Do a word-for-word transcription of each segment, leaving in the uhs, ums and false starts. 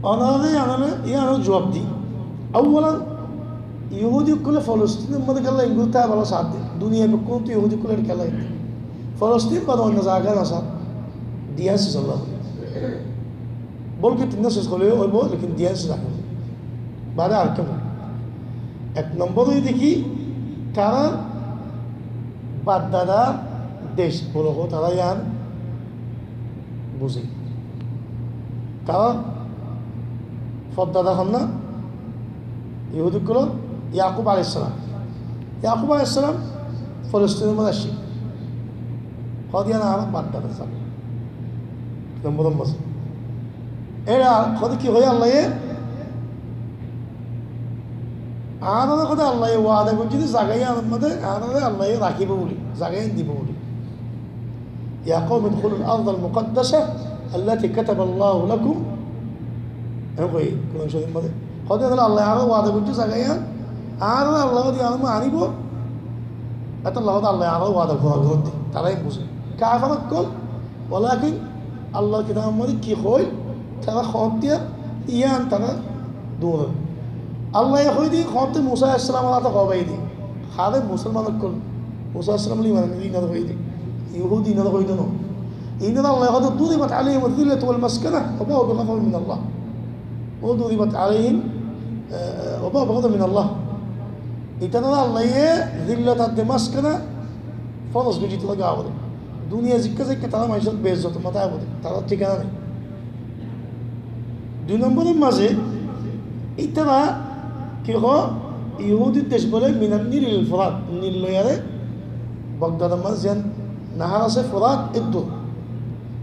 Onorare yián ore, yián ore juab di. Awwalan, Yohudi ókkole Folostinor mazé kiyólla engori táibolla saádde? Duniyai bekkúnottú Yohudi ókkole kiyólla engori? Folostin bade oinno zaga no saá. Diyán sis olla. Bolke tinnán sis óile óibo, lekin diyán sis aké. Bade arekkán. Ek nombor óilde ki, tará bafdadar dec buli hoó, tará yián buzé. Tará bafdada hon na, Yohudi ókkol, Yakub aláihis salam. Yakub aláihis salam Folostinor mazé aiccé. Hoó de yián añárar bafdadar zaga. Ek nomboror mazé. Ere hoó de ki hoó Allaye? Añárare hoó de Allaye wada goijjé de zaga yiánor mazé añárare Allaye rakíbo buli, zaga yián dibo buli. يا قوم ادخلوا الأرض المقدسة التي كتب الله لكم. Eén hoi, Kuran Córifor mazé. Hoó de Allaye añárare wada goijjé zaga yián, añárare Allaye hoó de yiánor mazé aníbo. Etolla hoó de Allaye añárare wada goijjé, tará yián buzé. Kafer ókkol, walakin Allar kitabor mazé ki hoóil, tará hoóñtte yián tará dóre. Allaye hoói de, hoóñtte Musa aláihis salamor áte hoói de. Hare musolman ókkol, Musa aláihis salam loi iman anilé inore hoói de. Yohudi inore hoói de no. Inore Allaye hoói de, ضربت عليهم الذلة والمسكنة وباءوا بغضب من الله. وضربت عليهم, e, e, وباءوا بغضب من الله. Itarare Allaye zillot ar de maskana foros goijjé de, duniyai zikká zikká tará maincór beizzot mazé táibo de, tarár thíkana nai. Dui nomboror mazé, itará ki hoó, Yohudir dec bole من النيل إلى الفرات, Nil loi are Bagdador mazé ziyán nahar asé Furat eddur.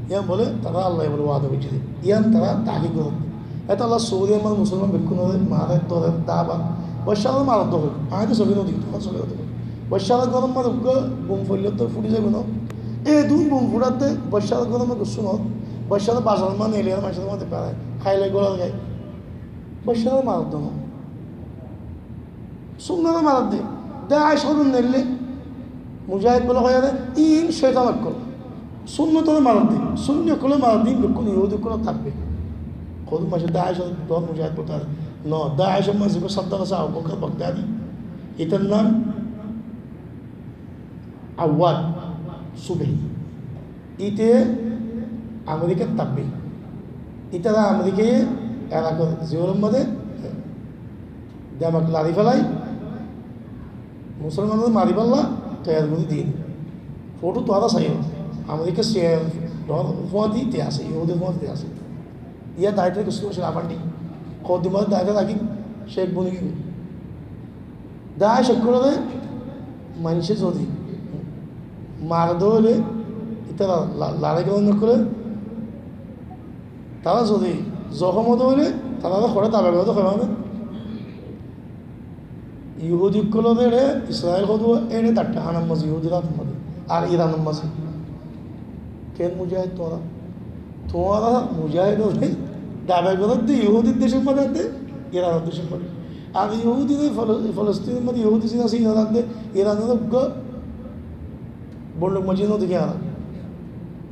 Yián bole tará Allaye bole wada goijjé de. Yián tará tahkik goijjé. Etolla Souriyar mazé musolman bekkúnore mare, dóre, daba. Bashar ore marer de. Añí to sóbi no deki, tuáñra sóbi no deko. Bashar ore góror mazé uggwá bom foille to fúthi zaibo no? E dui bom fúthar de, Bashar ore góror mazé gussú no. Bashar ore bazaror mazé neile, maincór mazé félai, háile gólai. Bashar ore marer de no. Sunnore marer de. Daic ókkol neille, mujahid bole hoiyóre, iín cóitan ókkol. Sunnotore marer de, sunni ókkolore marer de, iín bekkún Yohudi ókkolor tabbe. Hodún maincé Daic or dor mujahid bole no, Daic or mazé ziba sordar asé Abu Bakr Bagdadi, itar nam Awad Subehi. Íte Amerikar tabbe. Ítara Amerikaye Erakor zibonor mazé demak lari félai, musolmanore maribálla toiyar gorí diye. Foto tuáñra saiyó, Amerikar C I A r fúañti íte asé, Yohudir fúañti íte asé. Yá daitto kessú asé, Afandi. Hodún mazé daitto rakí cék boni giyói. Daic ókkolore maincé zodi mare de óile, ítara la-, larai goron ókkole, tara zodi zohom de óile, tarare hoçé dabai goré de hoiba de. Yohudi ókkolore ére Israel hoó de, ére datta Hanor mazé, Yohudir átor mazé, ar Iranor mazé. Ken mujahid tuáñra? Tuáñra mujahid óile dabai goró de Yohudir decor mazé de, Iranor decor mazé. Ar Yohudi de Folo-, Folostinor mazé Yohudi zin asé, Iran de, Iranor uggwá bonduk maijjé no deki añára.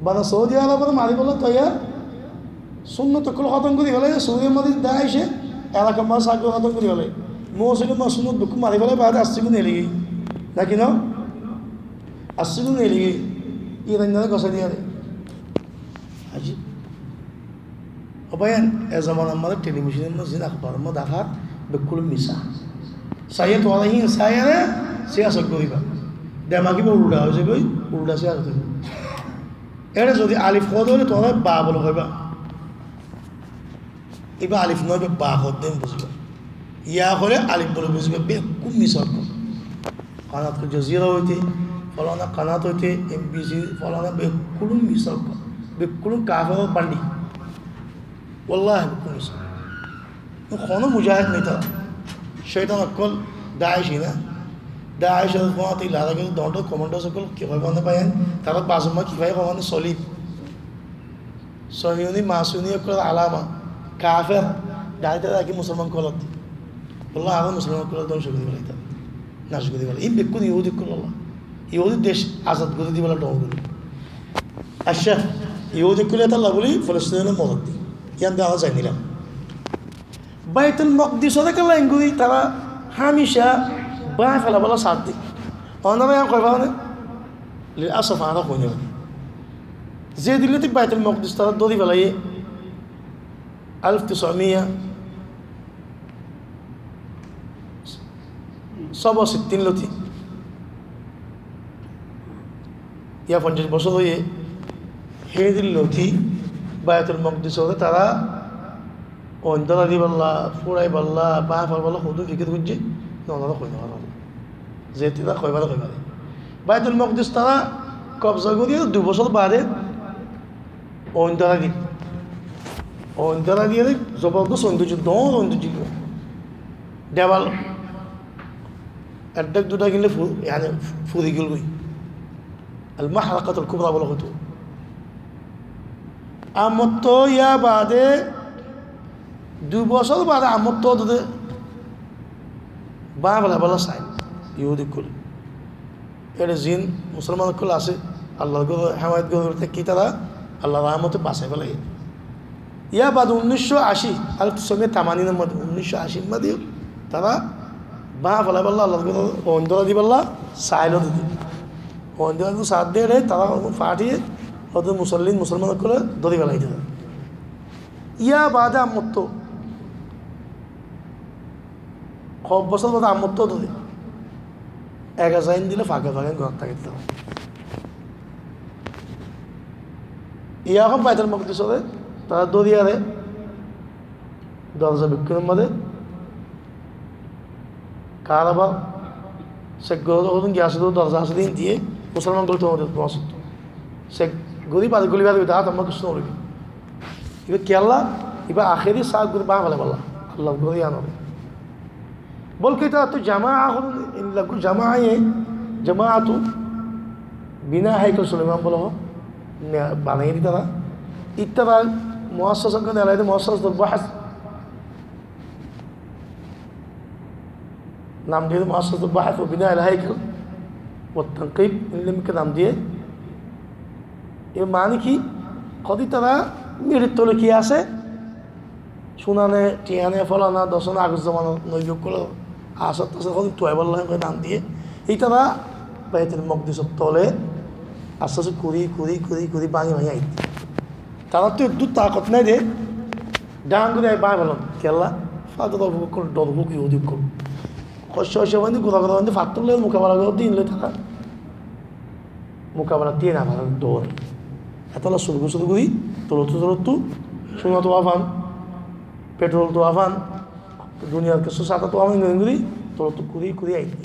Bana Saudi Arobore maribálla toiyar, sunnot ókkol hótom gorí félaiye, Saudi mazé Daic e elakar mazé saf gorí hótom gorí félaiye. Mosulor mazé sunnot bekkún mari félaiye, bade asé gún neeli giyói. Naki no? Asé gún neeli giyói. Iranore gosai diyére. Ajib. Ó báiyain, e zomanar mazé telibizonor mazé zin, akbaror mazé dahár, bekkún misá. Saiyé tuáñra híin saiyóre siyasot goríba. Demak íba ulda ói zaiboi, ulda siyasot óibo. Ére zodi alif hoó de óile tuáñra ba bole hoiba. Íba alif no, íba ba hoó de buzíba. Ya hoilé alif bole buzíba, bekkún misá ókkol. Kanat Al Jazeera óite, folana kanat óite, M B C, folana, bekkún misá ókkol. Bekkún kaferor bandi. Wallahi bekkún misá. Honó mujahid nai tara. Cóitan ókkol, Daic ina. Daic or fúañti lara giyé, dóñr dóñr commander ókkol, ki hoibo na báiyain, tara bazar mazé ki hoibo na solib. Sohiyuni, Masuni ókkolor alama, kafer, daitto rakí musolman ókkolor. Bolla, añára musolman ókkolore dóngco gorí félaitar, nac gorí félaitar. Iín bekkún Yohudi ókkol. Yohudi dec azad gorí dibolla dóñco gorí. Accá, Yohudi ókkole etolla buli Folostinore modot diye. Yián de añára zani nilam. Baitul Mokdisore kiyólla engori tará hámica báñgi felaibálla saádde. Onora yián hoi faro né? Lil asaf, añára hoi no fari. Ze din lóti Baitul Mokdis tará dóri felaiyé, alif tisamiya saba sittin lóti, ya fonjaic bosór óiye, hé din lóti Baitul Mokdisore tará oin dóra dibálla, fúraibálla, báñgi felaibálla hoddúr fikir goijjé, no, onora hoi no faro. Ze tará hoi fare hoi fare. Baitul Mokdis tará kobza gorí dui bosór baade oin dóra diyé. Oin dóra diyé, zobordos oin dóijje, doñr oin dóijje. Debal ek dhak dui dhak inle fu-, yáni furi giyói. Al Mahrakatul Kubra bóla hoito. Amottó yá baade dui bosór baade amottó dóde báñgi felaibálla saáil Yohudi ókkole. Ére ziín Musolman ókkol asé, Allar gór hémayot gorí táikke tará Allar rahámote basái felaiyé. Yá baade unnícco ací, alif tisamiya tamanin or modde, unnícco acir modde tará báñgi felaibálla, Allar gór oin dóra dibálla saáil dóde. Oin dóra dibálla saáil dóde, tará fathíye ódde musallin, Musolman ókkole dóri felaiyé dóde. Yá baade amottó hoó bosór baade amottó dóde. Ek házar indile fake fake górot táki dito. Yá ehón Baitul Mokdisore tará dóri are dorza bekkúnor modde Kaaba, sek gorí ódun giyé asé dé dorza asé dé, ín diyé Musolman ókkol tóu modde bosór. Sek gorí baade guli baade bidá, añára kessú no gorí. Ibá kiyólla? Ibá ahéri saáil gorí báñgi felaibálla, Allar gór yíanore. Bolke ítara to jamaa hoó, endilla jamaa ye, jamaatu bina haikal Sulaiman bóla hoó, ne-, banaiyé ítara. Ítara muassasa ekkán elai de, muassasatul bahas. Nam diyé de muassasatul bahas wa bina al haikal wa tanqib, endilla nam diyé. Er mani ki? Hoó de ítara meçir tole ki asé? Cúna ne, thiañ ne, fólana, dosóna, agor zomanar nobi ókkolor asar tasar hoó de tuaibálla hoó de nam diyé. Ítara Baitul Mokdisor tole aste aste kuri, kuri, kuri, kuri báñgi báñgi aiyé de. Taráttu eddúr takot nái de, dhang gorí aññí báñgi felaiyum. Kiyólla? Fador fuk ókkol, dhor fuk Yohudi ókkol. Hoicce hoicce bandi, gura gura bandi, fattór loi mukabela gorér de, ín loi tará mukabela diyé no fare, dóre. Etolla surgu surgu gorí, tolottu tolottu, cúna tuwa fan, petrol tuwa fan, duniyar kessú sata tuwa fan, ín gorí gorí, tolottu kuri kuri aiyé de.